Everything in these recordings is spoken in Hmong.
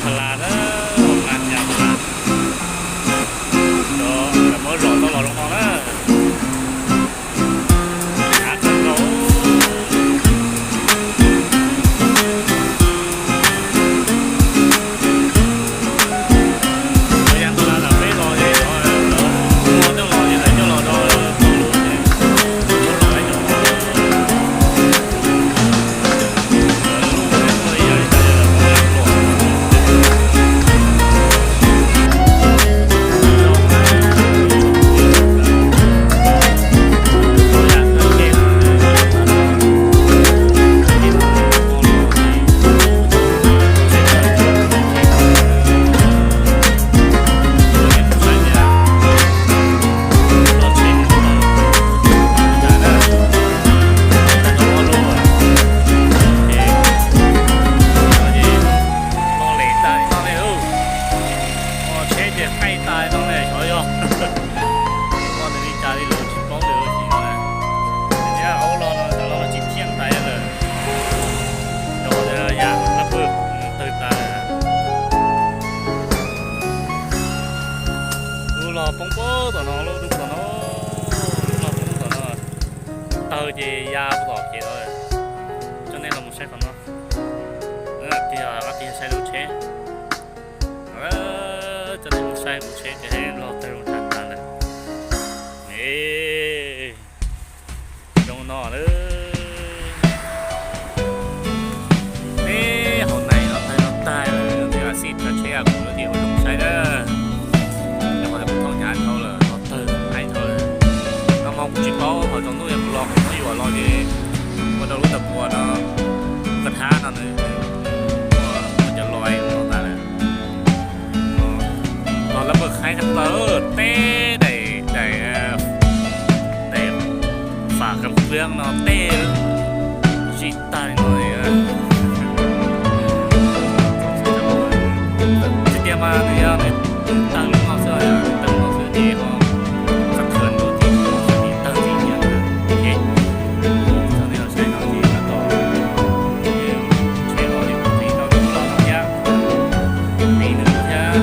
Pha las na, pha las nyam pha las. Cov muab zom tau los zoo no na. Av kawg nkaus. Cov yas ntau las tam peb los ces cov, cov muaj coj los ces lawv coj los rau tau lus ces muab zom lawv cov no. Los lem tas li no ne, ua tsheb ces qaij tas li no ne xyov yog ua nws li cas li los tsis paub li ua si no. Ces aub los no cov no tsis phiaj tas lawm. Cov yas lab pwg tawg tas lawm. Lub los poob poob tom no, lub dub tom no, lub los poob tom no. Tawg ces ya tom kev no. Coj nej los mus saib qhov no. Tiag, tiag saib lub tsheb. Coj nej mus saib kuv tsheb ces los tawg zoo tas tas lawm. Zoo no lawm. Peb hauv nais los tawg no tag lawm, tej xij cov tsheb kuv lub tias ua zoo saib na. Nyob qhov kuv thauj hnyav dhau lawm, los tawg haib dhau lawm. Nag hmo kuv tsis paub, thaum tsaus ntuj yog kuv los kuv muab yuam los ces ua rau lub tawg puas no, lub kav thab no nws muaj cov lais no tas lawm. Los lab pwg haib tshaj plaws, teb daim, daim, daim fam kam pliab no teb sib tag li no. Tsis tias mas nws yog nws tawg lub no xwb, tawg lub no xwb ces ho txav khwv ntuj ces tawg txij thiab. Txog nej los saib no ces tab tom tsheb los li pom txij rau lub no thiab, peb nws thiab.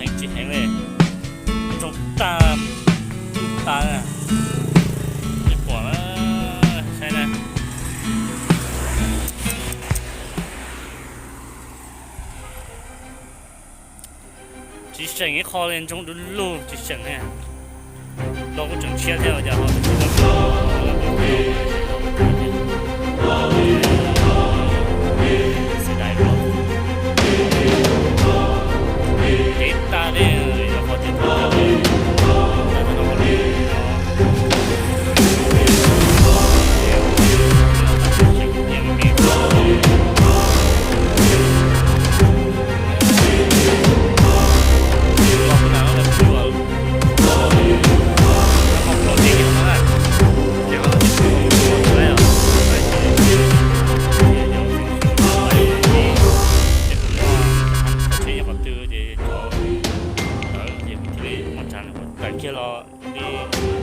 Heev tsis heev li, zoo tag, tag, nej pom na, saib na. Tsis seem ib qho li, ntsoog du lug tsis seem li. Los kuj tseem tshiab thiab, cas ho xi dais los kev tag li, yog qhov tias Tsheb nyuam qhuav twg ces cov ntawd ces kuv thiaj li muab tsa nws ua tawm kiag los li.